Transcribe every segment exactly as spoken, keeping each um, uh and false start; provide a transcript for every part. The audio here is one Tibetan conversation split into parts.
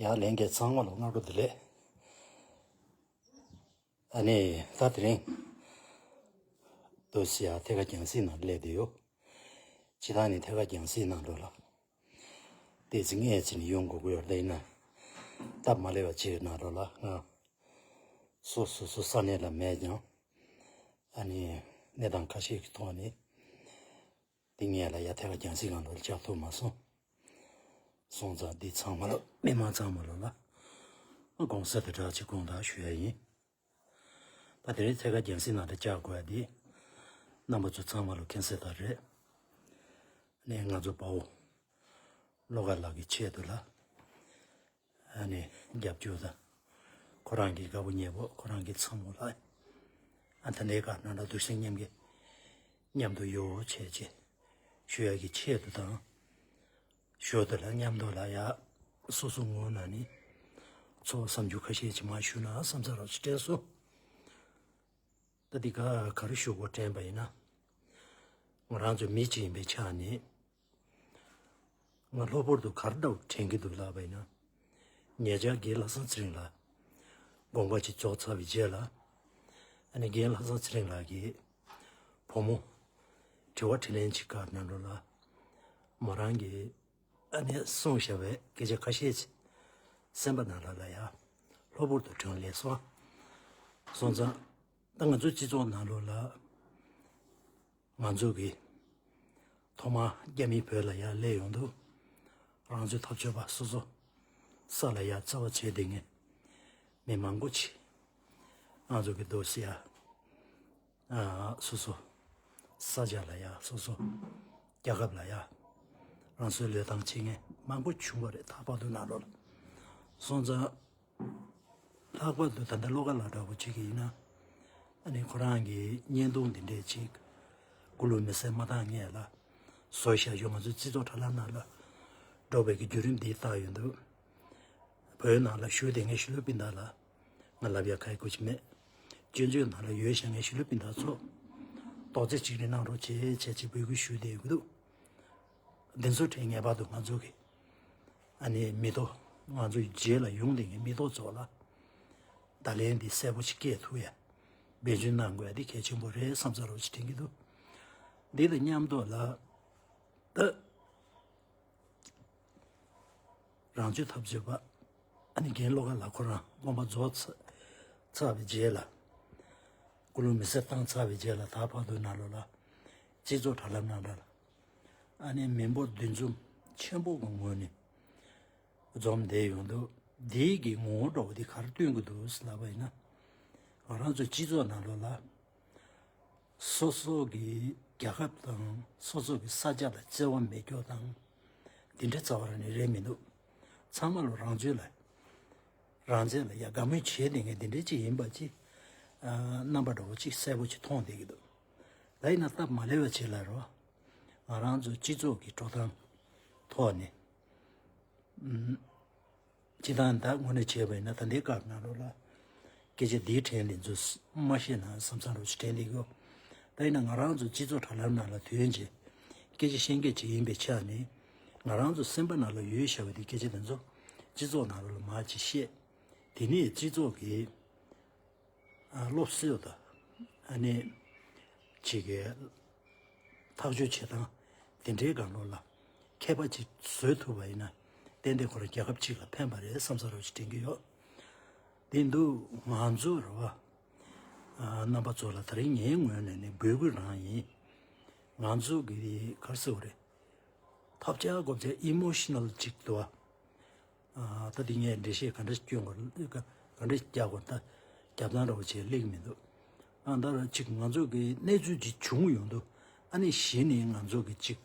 ཡ་ལན་རྒྱས་ཚང་མ་ལ་སྔ་དྲོ་བདེ་ལེགས། ཨ་ནི་ད་དེ་རིང་དུ་སི་ཡ་ཐད་ཀར་རྒྱང་སྲིང་ནང་སླེབས་བསྡད་ཡོད། སྤྱིར་བཏང་ནི་ཐད་ཀར་རྒྱང་སྲིང་ནང་ལོགས་ལ་ཏོག་ཙམ་སྔས་ཕྱིན་ཡོང་དགོས་ཀྱི་ཡོད་རེད། ཡིན་ན་སྟབས་མ་ལེགས་པ་ཅིག་ནང་ལོགས་ལ་ང་སོ་སོ་སོ་ས་གནས་ལ་མེད་ཀྱང་ཨ་ནི་གནས་སྟངས་ཁ་ཤས་ཀྱི་ཐོག་ནས། འདི་ངས་ལ་ཡ་ཐད་ཀར་རྒྱང་སྲིང་ནང་ལོགས་ལ་བཅར་ཐུབ་མ་སོང་། སོང་ཙང་འདི་ཚང་མ་ལ་མི་མང་ཚང་མ་ལོ་ལ་དགོངས་སེལ་དང་སྦྲགས་ཅིག་དགོངས་དག་ཞུ་ཡ་ཡིན། ད་དེ་རིང་ཐད་ཀར་རྒྱང་སྲིང་ནང་ལ་བཅར་དགོས་ཡ་འདི་རྣམ་པ་ཚོ་ཚང་མ་ལ་མཁྱེན་གསལ་ལྟར་རེད། ནས་ང་ཚོ་དཔའ་བོ་བློ་དགའ་ལགས་ཀྱི་ཆེད་དུ་ལ། ཨ་ནི་རྒྱབ་སྐྱོར་དང་། ཁོ་རང་གི་དགའ་པོ་ཉེ་པོ་ཁོ་རང་གི་ཚ་མོ་ལ། ཨ་ད་ལྟའི་སྐབས་ནང་ལ་འདུག་སེ་མཉམ་གི་མཉམ་དུ་ཡོད་བྱས་རྗེས་ཞུ་ཡ་གི་ཆེད་དུ་དང་། ཞོར་དུ་ལ་མཉམ་དུ་ལ་ཡ་སོ་སོ་ངོས་ནས་ནི་ཚོར་བ་བསམ་རྒྱུ་ཁ་ཤས་ཅིག་མར་ཞུ་ན་བསམ་ས་རོགས་ཅིག་དྲན་སོང་། ད་འདི་ག་ག་རེ་ཞུ་དགོས་དྲན་པ་ཡིན་ན། ང་རང་ཚོ་མི་གཅིག་ཡིན་པའི་ཆ་ནས། ང་གློ་བུར་དུ་ག་རེ་འདྲ་བོ་དྲན་གྱི་འདུག་ལབ་པ་ཡིན་ན། ཉེ་ཆར་རྒན་ལྷག་བསམ་ཚེ་རིང་ལགས་དགོངས་པ་ཅིག་རྫོགས་ཚར་བའི་རྗེས་ལ། ཨ་ནི་རྒན་ལྷག་བསམ་ཚེ་རིང་ལགས་ཀྱིས་བུ་མོ་དྲི་བ་དྲིས་ལན་ཅིག་སྐབས་ནང་ལོགས་ལ་མོ་རང་གིས་ཨ་ནི་གསུངས་བཞག་པའི་སྐད་ཆ་ཁ་ཤས་ཅིག་སེམས་པ་ནང་ལ་ལ་ཡ་གློ་བུར་དུ་དྲན་སླེབས་སོང་། སོང་ཙང་ད་ང་ཚོའི་སྤྱི་ཚོགས་ནང་ལོགས་ལ། ང་ཚོ་གིས་ཐོག་མར་རྒྱ་མིའི་བོད་ལ་ཡར་སླེབས་ཡོང་དུས། རང་ཚོའི་འཐབ་རྩོད་པ་སོ་སོ་ས་ལ་ཡར་འཚོ་བ་བྱས་བསྡད་མཁན་མི་མང་པོ་ཅིག་ང་ཚོ་གི་རྡོ་སི་ཡ་ཨ་སོ་སོ་ས་ཆ་ལ་ཡར་སོ་སོ་རྒྱལ་ཁབ་ལ་ཡར་རང་སོའི་ལུས་ཐང་ཆེ་མཁན་མང་པོ་བྱུང་བ་རེད། ད་བར་དུ་ནང་ལོགས་ལ། སོང་ཙང་། ལྷག་པར་དུ་ད་ལྟ་བློ་དགའ་ལགས་འདྲ་བོ་ཅིག་ཡིན་ན། ཨ་ནི་ཁོ་རང་གི་བརྙན་ཐུང་འདི་འདྲས་ཅིག་སྐུ་ལུས་མེ་སྲེག་མ་བཏང་སྔོན་ལ་བཟོས་བཞག་ཡོད། ང་ཚོའི་སྤྱི་ཚོགས་དྲ་ལམ་ནང་ལ་འགྲོ་བའི་གི་བརྒྱུད་རིམ་འདི་བལྟས་ཡོང་དུས། བོད་ནང་ལ་བཞུགས་བསྡད་མཁན་ཞི་ལུ་སྤུན་ཟླ་ལ་ང་ལབ་ཡ་ག་ཡེ་དགོས་ཀྱི་མེད། སྤྱི་ཚོགས་ནང་ལ་ཡོད་བཞག་མཁན་ཞི་ལུ་སྤུན་ཟླ་ཚོ་རྡོག་རྩ་གཅིག་སྒྲིལ་གནང་རོགས་བྱེད་བྱས་ཅིག་འབོད་སྐུལ་ཞུས་བསྡད་ཡོད་ཀྱི་འདུག་འདི་ཚོ་དེ་ངེས་པར་དུ་ང་ཚོ་གི་ཨ་ནི་མི་ཐོག་ང་ཚོའི་རྗེས་ལ་ཡོང་བསྡད་མཁན་མི་ཐོག་ཚོ་ལ་བརྡ་ལན་འདི་གསལ་པོ་ཞིག་སྐྱེལ་ཐུབ་ཡ་འབད་བརྩོན་གནང་དགོས་ཡ་འདི་གལ་ཆེན་པོ་རེད་བསམ་ས་རོགས་ཞིག་དྲན་གྱི་འདུག་འདི་དང་མཉམ་དུ་ལ་ད་རང་ཚོའི་འཐབ་རྩོད་པ་ཨ་ནི་རྒན་བློ་དགའ་ལགས་ཁོ་རང་དགོངས་པ་རྫོགས་ཚར་ཚར་བའི་རྗེས་ལ་སྐུ་ལུས་མེ་སྲེག་བཏང་ཚར་བའི་རྗེས་ལ་ད་བར་དུ་ནང་ལོགས་ལ་སྤྱི་ཚོགས་དྲ་ལམ་ནང་ལ་ཨ་ནི་མི་འབོར་འདུ་འཛོམས་ཆེན་པོ་གི་ངོས་ནས། འཛོམས་བསྡད་ཡོང་དུས་འདིའི་གི་ངོ་བོ་འདྲ་བོ་འདི་ག་རེ་སྟོན་གྱི་འདུག་ཟེར་ལབ་པ་ཡིན་ན། ང་རང་ཚོ་སྤྱི་ཚོགས་ནང་ལོགས་ལ་སོ་སོ་གི་རྒྱལ་ཁབ་དང་སོ་སོ་གི་ས་ཆ་ལ་བརྩེ་བ་མེད་སྐྱོ་དང་འདི་འདྲའི་རྩ་བ་རང་ནས་རེད་མི་འདུག་ཚང་མ་ལོ་རང་ཚོད་ལ་རང་ཚོད་ལ་ཡ་དགའ་མོས་བྱས་བསྡད་མཁན་འདི་འདྲའི་ཅིག་ཡིན་པ་ཅིག་རྣམ་པ་འདྲ་བོ་ཅིག་གསལ་པོ་ཅིག་མཐོང་བསྡད་ཀྱི་འདུག་ད་ཡིན་ན་སྟབས་མ་ལེགས་པ་ཅིག་ལ་རོ། ང་རང་ཚོ་སྤྱི་ཚོགས་ཀྱི་འགྲོ་སྟངས་ཐོག་ནས། སྤྱིར་བཏང་ད་དངོས་གནས་བྱས་པ་ཡིན་ན་ད་ལྟའི་སྐབས་ནང་ལོགས་ལ་སྐད་ཆ་འདིའི་དྲན་ལེན་ཚུལ་མ་བཤད་ན་བསམ་བསམ་རོགས་ཞིག་དྲན་ལེ་གོ། ད་ཡིན་ན་ང་རང་ཚོ་སྤྱི་ཚོགས་དྲ་ལམ་ནང་ལ་ཐོན་རྗེས་སྐད་ཆ་བཤད་མཁན་ཅིག་ཡིན་པའི་ཆ་ནས་ང་རང་ཚོ་སེམས་པ་ནང་ལ་ཡོད་བཞག་པའི་དེ་སྐད་ཆ་དེ་ཚོ་སྤྱི་ཚོགས་ནང་ལོགས་ལ་མར་ཅིག་བཤད། དེ་ནས་སྤྱི་ཚོགས་ཀྱི་སློབ་གསོ་དང་ཨ་ནི་ཅིག་གི་ཐག་གཅོད་བྱེད་སྟངས་དེ་འདྲའི་སྒང་ལོགས་ལ་མཁས་པ་ཅིག་བཟོས་ཐུབ་པ་ཡིན་ན་ཏན་ཏན་ཁོ་རང་རྒྱལ་ཁབ་ཅིག་ལ་ཕན་པ་རེད་བསམ་ས་རོགས་ཞིག་དྲན་གྱི་ཡོད། དེ་འདུག་ང་ཚོ་རེད་བ། རྣམ་པ་ཚོ་ལ་ད་རིང་ངའི་ངོས་ནས་ནི་འབོད་སྐུལ་རང་ཡིན། ང་ཚོ་གི་ག་རེ་ཟེར་དགོས་རེད། ཐབས་ཆག་དགོས་ཆག་ཨི་མོ་ཤི་ནལ་ཅིག་འདུག་བ། ད་དེ་ངས་འགྲེལ་བཤད་ག་འདྲ་སྐྱོན་དགོས་ག་འདྲ་རྒྱག་དགོས་ད་རྒྱབ་སྟངས་འདྲ་བོ་བྱས་སླེབས་མི་འདུག་ཨ་ད་ར་ཅིག་ང་ཚོ་གི་གནས་ཚུལ་ཅིག་བྱུང་ཡོང་དུས་ཨ་ནི་གཞི་ནས་ང་ཚོ་གི་ཅིག་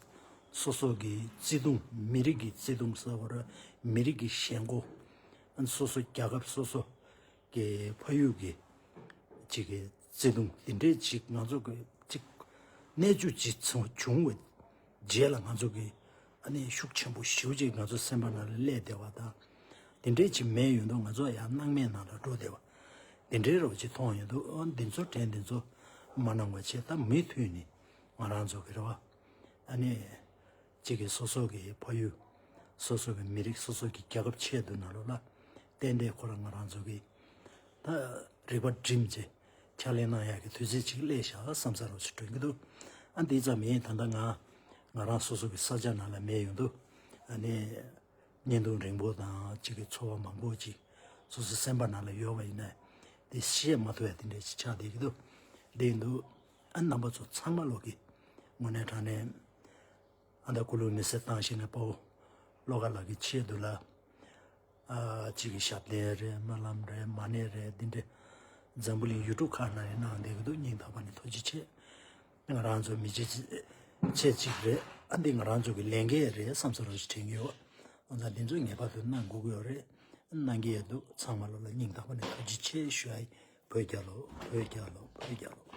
སོ་སོ་གི་བརྩེ་དུང་མི་རིགས་ཀྱི་བརྩེ་དུང་ཟེར་བ་ར་མི་རིགས་ཀྱི་ཞེན་ཁོག་ཨ་ནི་སོ་སོ་རྒྱལ་ཁབ་སོ་སོ་གི་ཕ་ཡུལ་གྱི་ཅིག་གི་བརྩེ་དུང་འདི་འདྲའི་ཅིག་ང་ཚོ་གི་ཅིག་གནས་ཚུལ་ཅིག་ཚོ་བྱུང་བའི་རྗེས་ལ་ང་ཚོ་གི་ཨ་ནི་ཤུགས་ཆེན་པོ་ཞེ་པོ་ཅིག་ང་ཚོ་སེམས་པ་ནང་ལ་སླེབས་བསྡད་པ་དང་། འདི་འདྲའི་ཅིག་མེད་ཡོང་དུས་ང་ཚོ་ཡང་སྣང་མེད་ནང་ལ་འགྲོ་བསྡད་པ། འདི་འདྲའི་རོ་ཅིག་མཐོང་ཡོང་དུས་ཨ་འདི་ཚོ་དྲན་འདི་ཚོ་མ་གནང་བ་བྱས་ད་མུ་མཐུད་ནས་ང་རང་ཚོ་གི་རེ་བ་ཨ་ནི། གཅིག་གིས་སོ་སོ་གི་ཕ་ཡུལ་ སོ་སོ་གི་མི་རིགས་སོ་སོ་གི་རྒྱལ་ཁབ་ཆེད་དུ་ནང་ལོགས་ལ་ཏན་ཏན་ཁོ་རང་ང་རང་ཚོ་གི་ད་རིག་པ་བསྒྲིམས་བྱས་ཕྱག་ལས་གནང་ཡག་གི་དུས་ཚོད་ཅིག་སླེབས་ཤག་བསམ་ས་རོགས་ཞིག་དྲན་གྱི་འདུག་ཨ་འདི་ཙམ་མིན། ད་ལྟ་ང་ང་རང་སོ་སོ་གི་ས་ཆ་ནང་ལ་མེད་ཡོང་དུས་ཨ་ནི་བརྙན་ཐུང་རིང་པོ་དང་གཅིག་གི་ཚོར་བ་མང་པོ་ཅིག་སོ་སོའི་སེམས་པ་ནང་ལ་ཡོད་པ་ཡིན་ན་དེ་བཤད་མ་ཐུབ་ཡ་དེ་འདྲ་ཅིག་ཆགས་བསྡད་ཀྱི་འདུག་དེ་ཡིན་དུས་ཨ་རྣམ་པ་ཚོ་ཚང་མ་ལོག་གི་དངོས་གནས་དྲང་གནས། ཨ་ད་ཀུ་ལུ་མི་སེར་བཏང་ཤེས་ནས་དཔའ་བོ་བློ་དགའ་ལགས་ཀྱི་ཆེད་དུ་ལ། ཨ་གཅིག་གི་ཞབས་བརྟན་རེད། སྨོན་ལམ་རེད། མ་ཎི་རེད། འདི་འདྲ་འཛམ་བུ་གླིང་ཡུལ་གྲུ་ཁག་ནང་ནས་གནང་བསྡད་ཀྱི་འདུག་སྙིང་ཐག་པ་ནས་ཐུགས་རྗེ་ཆེ། ང་རང་ཚོ་མི་རྗེ་ཆེ་གཅིག་རེད། ཨ་འདི་ང་རང་ཚོ་གི་ལས་འགན་རེད་བསམ་ས་རོགས་ཞིག་དྲན་གྱི་ཡོད། ཨ་ད་འདི་ཚོ་ངེས་པར་དུ་གནང་དགོས་ཀྱི་ཡོད་རེད། གནང་གི་ཡོད་འདུག་ཚང་མ་ལོ་ལ་སྙིང་ཐག་པ་ནས་ཐུགས་རྗེ་ཆེ་ཞུ་ཡ་ཡིན། བོད་རྒྱལ་ལོ། བོད་རྒྱལ་ལོ། བོད་རྒྱལ་ལོ།